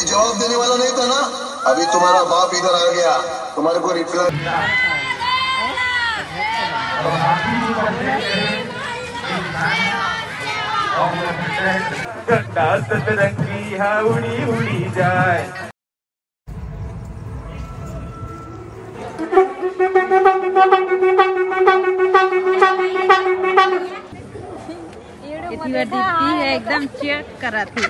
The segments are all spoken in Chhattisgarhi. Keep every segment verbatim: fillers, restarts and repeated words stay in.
जवाब देने वाला नहीं था ना? अभी तुम्हारा बाप इधर आ गया, तुम्हारे को रिप्लाई। गंडा सतरंगी हा उड़ी उड़ी जाए। एती बर दीप्ति है, एकदम चेक करत हे।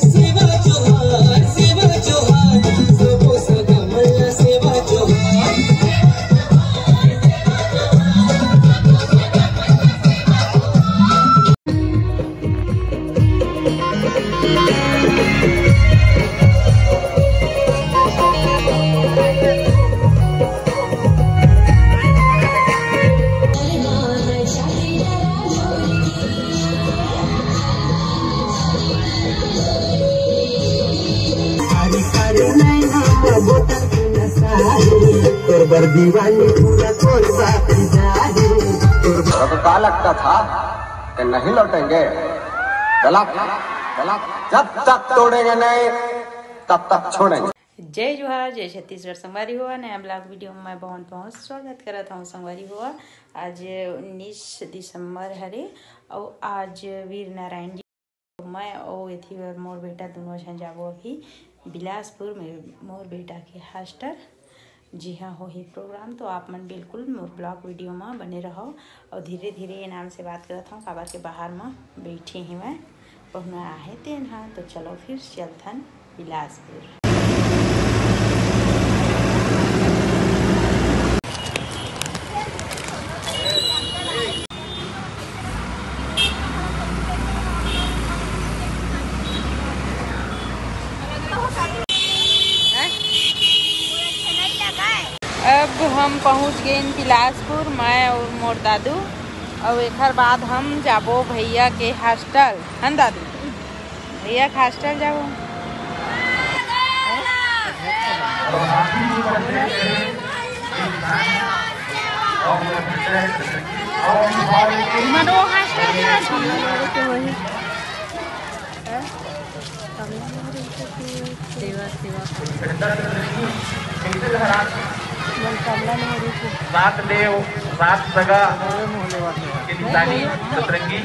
सेवा जोहार, सेवा जोहार, सबो सगा मन ला सेवा जोहार। तोर बर दीवानी पूरा तोर बात जाहे। तोर बर का लगता था कि नहीं लौटेंगे? गलत, गलत। जब तक तोड़ेंगे नहीं, तब तक छोड़ेंगे। जय जोहार, जय छत्तीसगढ़ संगवारी हो। नया ब्लॉग वीडियो में मैं बहुत बहुत स्वागत करत हूँ संगवारी हो। आज उन्नीस दिसंबर हरे, और आज वीर नारायण जी, मैं और एथी बर मोर बेटा दोनों झन जाबो अभी बिलासपुर में मोर बेटा के हॉस्टल। जी हाँ, होही प्रोग्राम, तो आप मन बिल्कुल मोर ब्लॉग वीडियो में बने रहो। और धीरे धीरे ये नाम से बात करत हूँ, काबर के बाहर में बैठे ही मैं पहुना आहे तेन हा। तो चलो फिर चलथन बिलासपुर। अब हम पहुंच गए बिलासपुर, मैं और मोर दादू। और एकर बाद हम जाबो भैया के हॉस्टल, हन दादू? भैया के हॉस्टल जाबो। मनो हॉस्टल के हॉस्टल के वही। सेवा, सेवा। मनकामना नहीं हो रही थी। सात देव, सात सगा, इंसानी सतरंगी।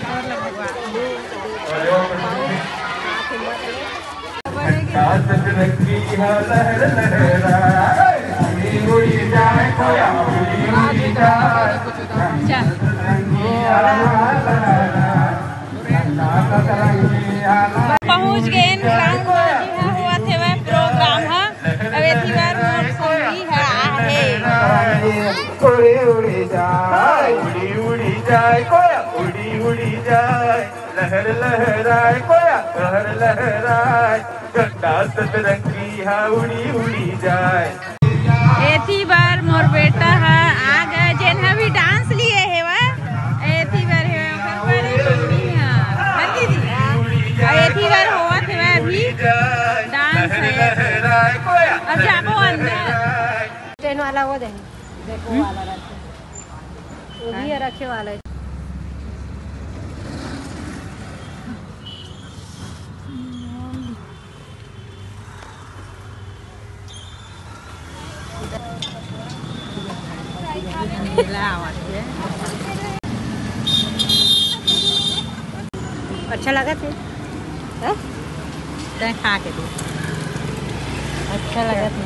पहुंच गए ग्राउंड में, जी हाँ, होवत हेवय प्रोग्राम ह। अब एती बार मोर संगी ह आहे। उड़ी उड़ी जाए, उड़ी उड़ी जाए कोया, उड़ी उड़ी जाए, लहर लहराए कोया, लहर लहराए, गंडा सतरंगी हा उड़ी उड़ी जाए। एती बार मोर बेटा ह आ गए, जेन ह भी डांस लिए हेवय। एती बार हेवय, ओकर बड़े मम्मी ह। हाँ दीदी, अउ एती बार होवत हेवय अभी डांस है। अब जाबो अंदर। ट्रेन वाला वो दे, देखो वाला रहते। वो भी है रखे वाला है। अच्छा लगा थे? हाँ? तैं खा के दे। अच्छा लगा थे?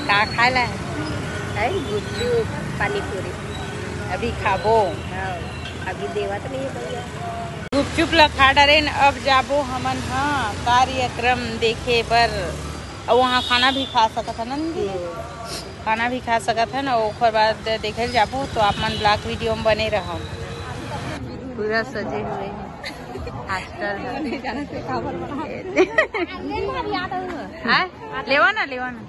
का खाए ला है? है गुपचुप, पानी पूरी। अभी खाबो। हाँ, अभी देवत नहीं है भैया। गुपचुप ला खा डरेन, अब जाबो हमन ह कार्यक्रम देखे बर। अउ वहाँ खाना भी खा सकत हन ना दीदी? हम्म। खाना भी खा सकत हन, अउ ओकर बाद देखे जाबो, तो आप मन ब्लॉग वीडियो में बने रहो। पूरा सजे हुए हैं। हॉस्टल। आय, लेवा ना, लेवा ना।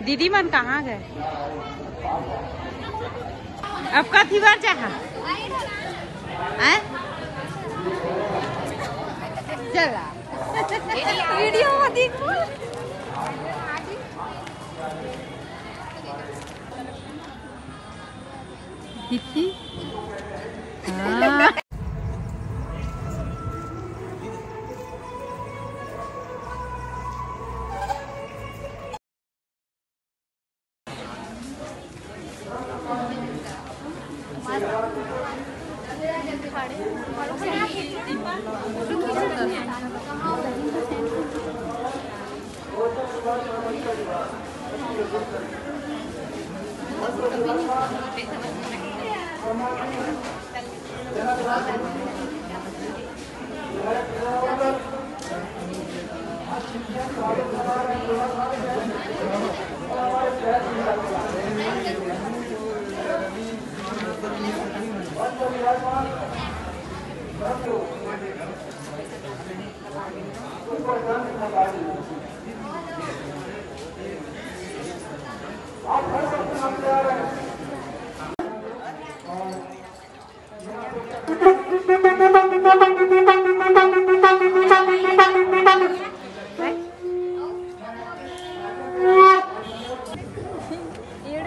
दीदी मन कहाँ गए? अब कथी बर जाहा? आय? चला। वीडियो में दिख। कितनी? हाँ।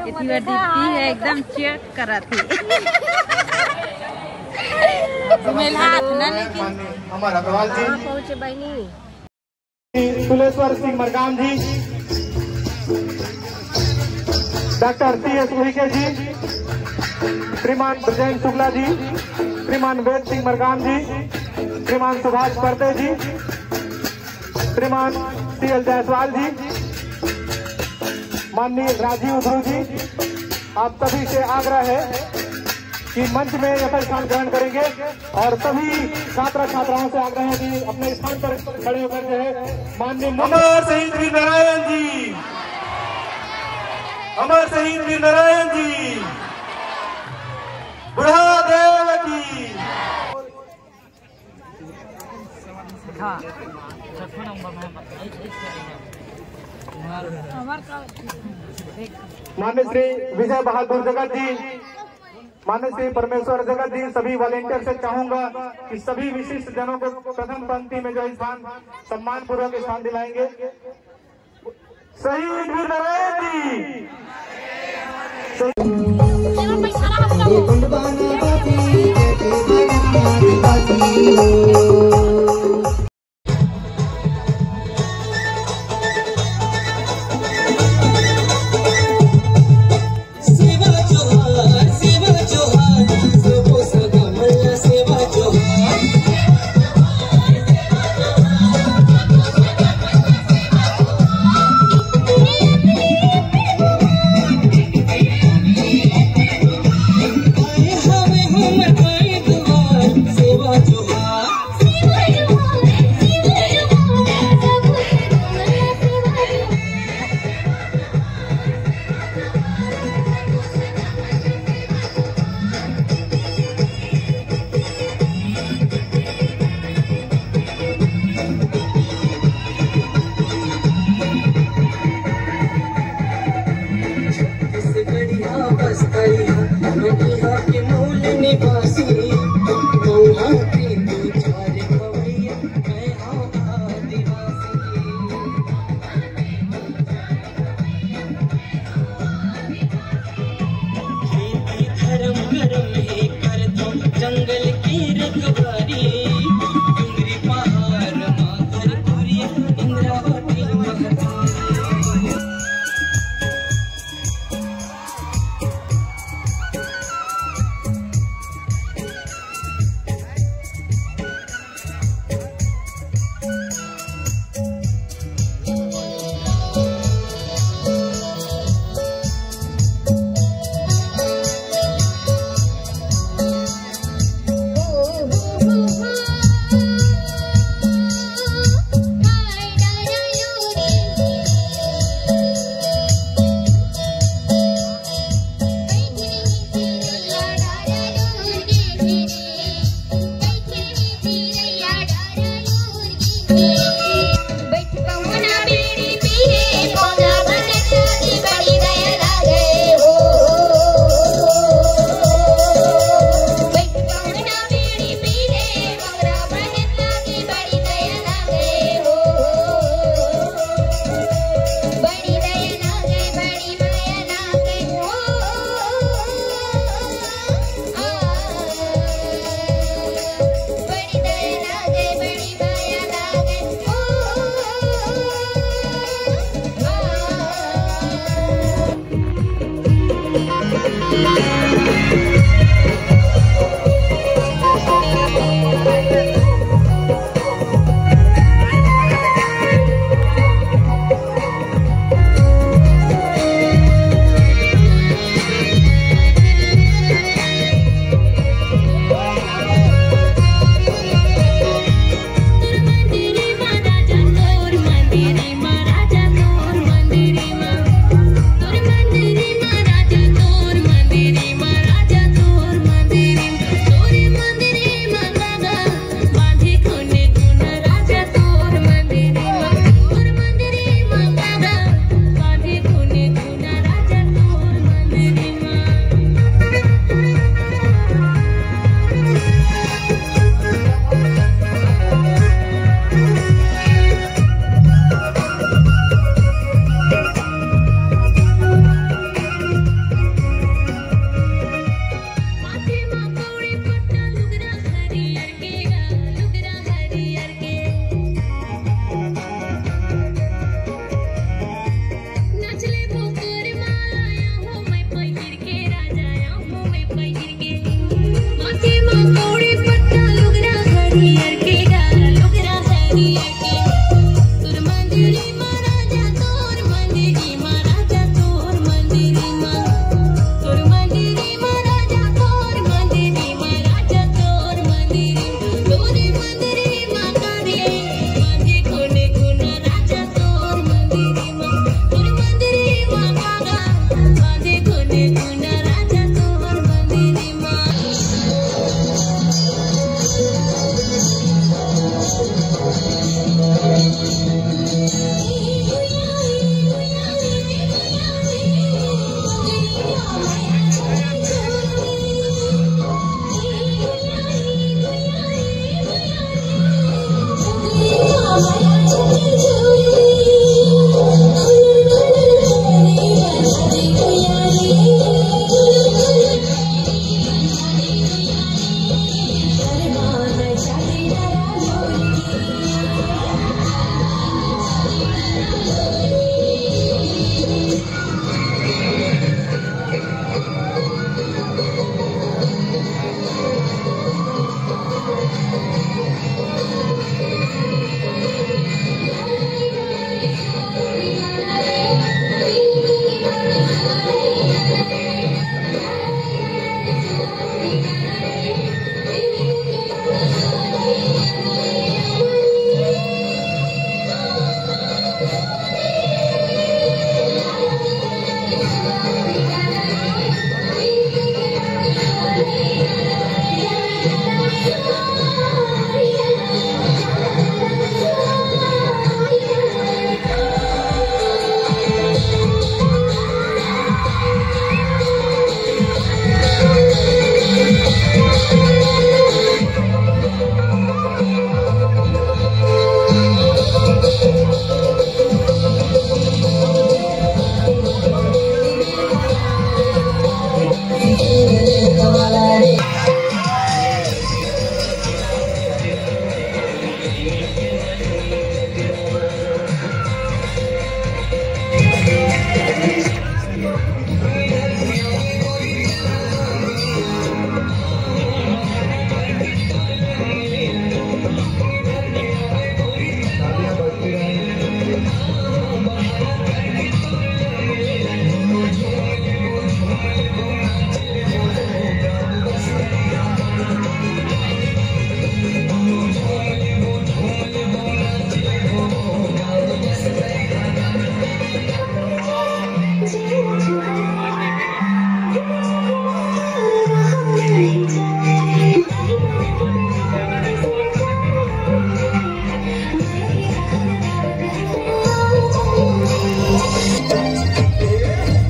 एती बर दीदी ह एकदम चेक करत हे। मेला हाथ ना लेकिन अमर अग्रवाल जी, हाँ, पहुँचे बहिनी। तुलेश्वर सिंह मरकाम जी, डॉक्टर टी एस उइके जी, श्रीमान ब्रजेंद्र शुक्ला जी, श्रीमान वेद सिंह मरकाम जी, श्रीमान सुभाष परदे जी, श्रीमान सी एल जायसवाल जी, माननीय राजीव ध्रुव जी, आप सभी से आग्रह है कि मंच में यथास्थान ग्रहण करेंगे और सभी छात्र छात्राओं से आग्रह है कि अपने स्थान पर खड़े होकर जो है माननीय अमर शहीद वीर नारायण जी, अमर शहीद वीर नारायण जी, बुढ़ा देव की। माननीय श्री विजय बहादुर जगत जी, माननीय श्री परमेश्वर जगत जी, सभी वॉलंटियर से चाहूंगा कि सभी विशिष्ट जनों को प्रथम पंक्ति में जो स्थान, सम्मान पूर्वक स्थान दिलाएंगे। शहीद वीर नारायण जी।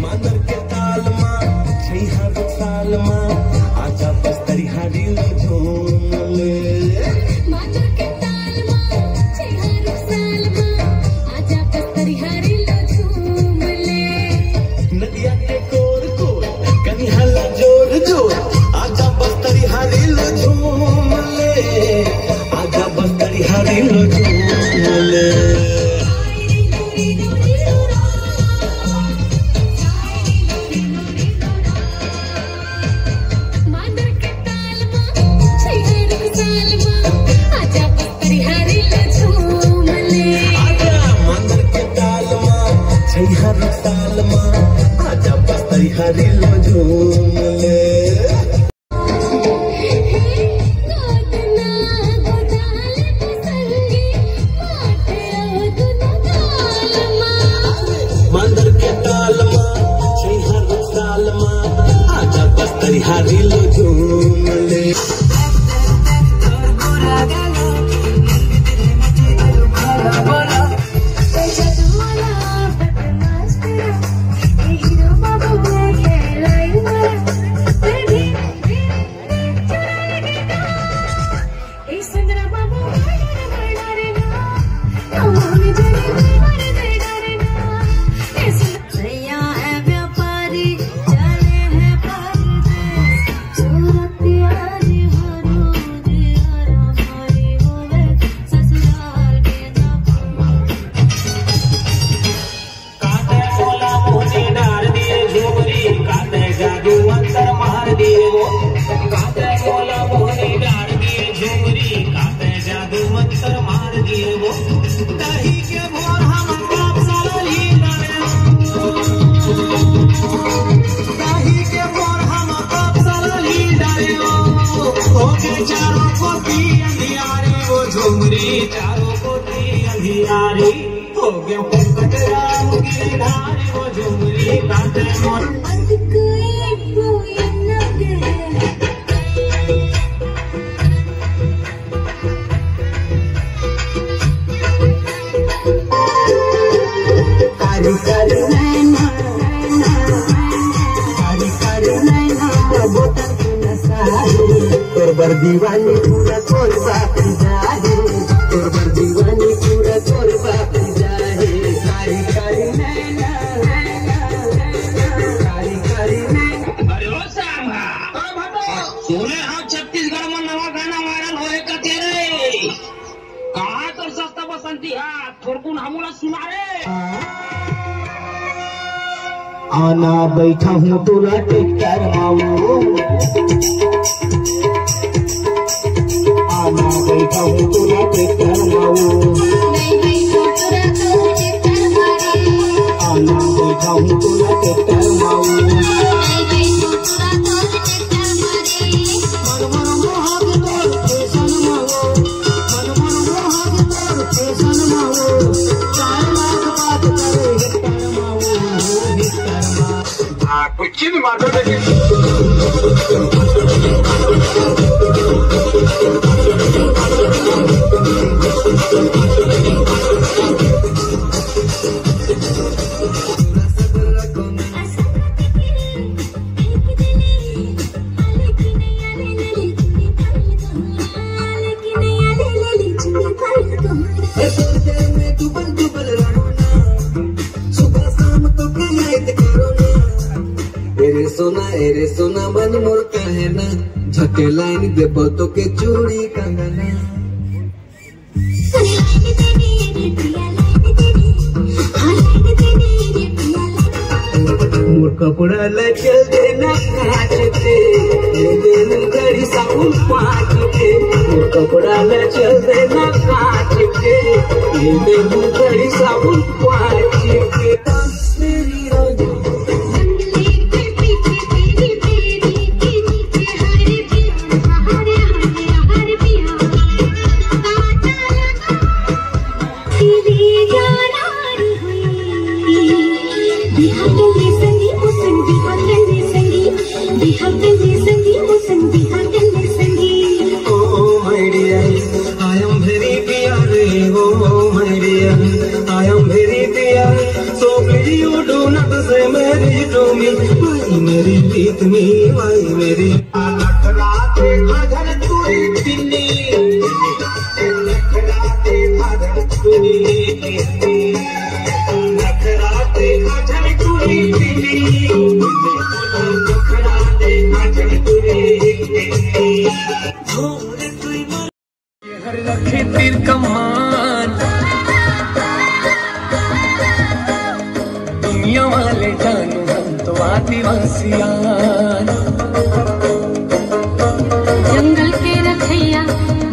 मांदर के ताल मा, छैहा रुख साल मा, आजा बस्तरी हरी लो झूम ले। मांदर के ताल मा, छैहा रुख साल मा, आजा बस्तरी हरी लो झूम ले। नदिया के कोर कोर, कनिहा ला जोर जोर, आजा बस्तरी हरी लो झूम ले। आजा बस्तरी हरी लो झूम ले। मांदर के ताल मा, छैहा रुख साल मा, आजा बस्तरी हरी लो झूम ले। आजा मांदर के ताल मा, छैहा रुख साल मा, आजा बस्तरी हरी लो झूम ले। मांदर के ताल मा, छैहा रुख साल मा, आजा बस्तरी हरी लो झूम ले। काते मोला मोहनी डार दिए झुमरी, काते जादू मंतर मार दिए वो। काते मोला मोहनी डार दिए झुमरी, काते जादू मंतर मार दिए वो। दही के भोर हम कप सलही डारे वो। दही के भोर हम कप सलही डारे वो। होके चारों कोती अंधियारी वो झुमरी, चारों कोती अंधियारी। हो गया पंकज राम गिरधारी वो झुमरी। कारी कारी नैना, कारी कारी नैना, बोतल के नशा है। तोर बर दीवानी पूरा तोर बाप जाहे, तोर बर दीवानी पूरा तोर बाप जाहे। कारी कारी नैना, कारी कारी नैना। अरे ओ सांगा, सुने हाँ छत्तीसगढ़ में नवा गाना वायरल होए का तेरे। कहाँ तोर सस्ता बसंती हा, थोरकुन हमू ला सुना रे। आना बैठा हूँ तोला ट्रैक्टर माऊ, आना बैठा हूँ तोला ट्रैक्टर माऊ, आना बैठा हूँ तोला ट्रैक्टर माऊ। हाँ, कुछ चीज मार दो लेकिन। ए रे सोना, ए रे सोना, मन मोर काहे ना झके लाइन देबो तो के चूड़ी कंगना। मोर कपड़ा ला चल देना काच के, ले देना घड़ी साबुन पाँच के। मोर कपड़ा ला चल देना काच के, ले देना घड़ी साबुन पाँच के। Oh my dear, I am very dear, oh my dear, I am very dear. So please you do not say marry to me, why marry with me, why marry? नखरा देखा झन तुरी पिन्नी, नखरा देखा झन तुरी पिन्नी, नखरा देखा झन तुरी पिन्नी, नखरा देखा झन तुरी पिन्नी। हर रखे तीर कमान, दुनिया वाले जानू हम तो आदिवासियान। जंगल के रखैया,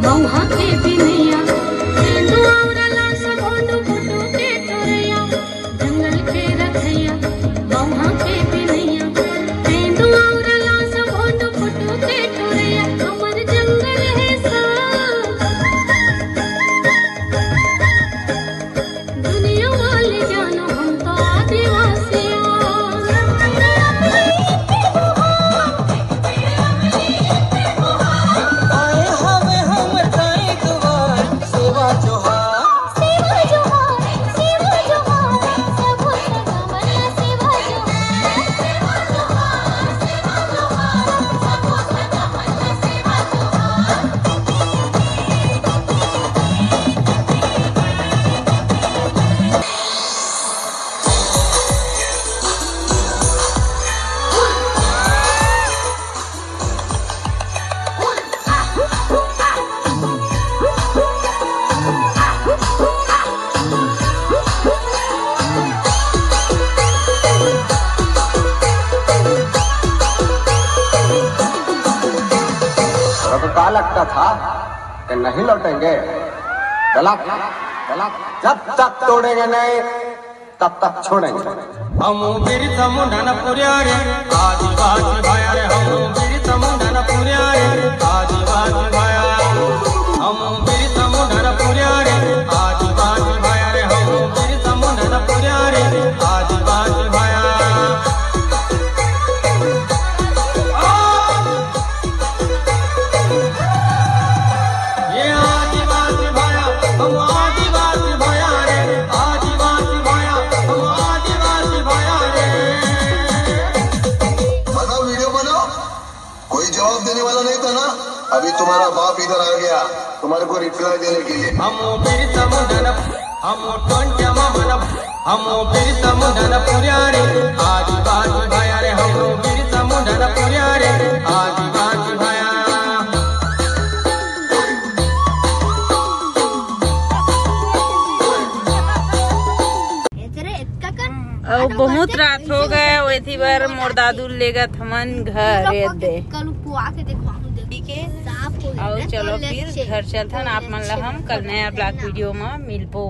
मौहा के बिनैया, तेंदुआ अउ लास, भोंडू भुटू के टोरैया। जंगल के रखैया, मौहा के बिनैया, तेंदुआ अउ लास, भोंडू भुटू के टोरैया, हमर जंगल हे सा। दुनिया वाले जानो हम तो आदिवासी आन। आए हवे हमर दाई दुआर, सेवा जोहार। सेवा जोहार, सेवा जोहार, सबो सगा मन ला सेवा जोहार। तेरे को क्या लगता था कि नहीं लौटेंगे? गलत, गलत। जब तक तोड़ेंगे नहीं, तब तक छोड़ेंगे। हम बिरसा मुंडा न पुरिया रे, आदिवासी भाया रे, हम बिरसा मुंडा न पुरिया रे, आदिवासी भाया। हम बिरसा मुंडा न पुरिया रे, आदिवासी भाया रे, हम बिरसा मुंडा न पुरिया रे, आदिवासी भाया। देने वाला नहीं था ना? अभी तुम्हारा बाप इधर आ गया तुम्हारे को रिप्लाई देने के लिए। हम बिरसा मुंडन, हम टोंचा मामन, हम बिरसा मुंडन पुरिया रे, आदिवासी भाया रे, हम बिरसा मुंडन पुरिया रे, आदिवासी भाया। अउ बहुत रात हो गए, ओथी बर मोर दादू लेगत हमन घर। ये दे। अउ चलो फिर घर चलथन, आप मन ला हम कल नया ब्लॉग वीडियो में मिलबो।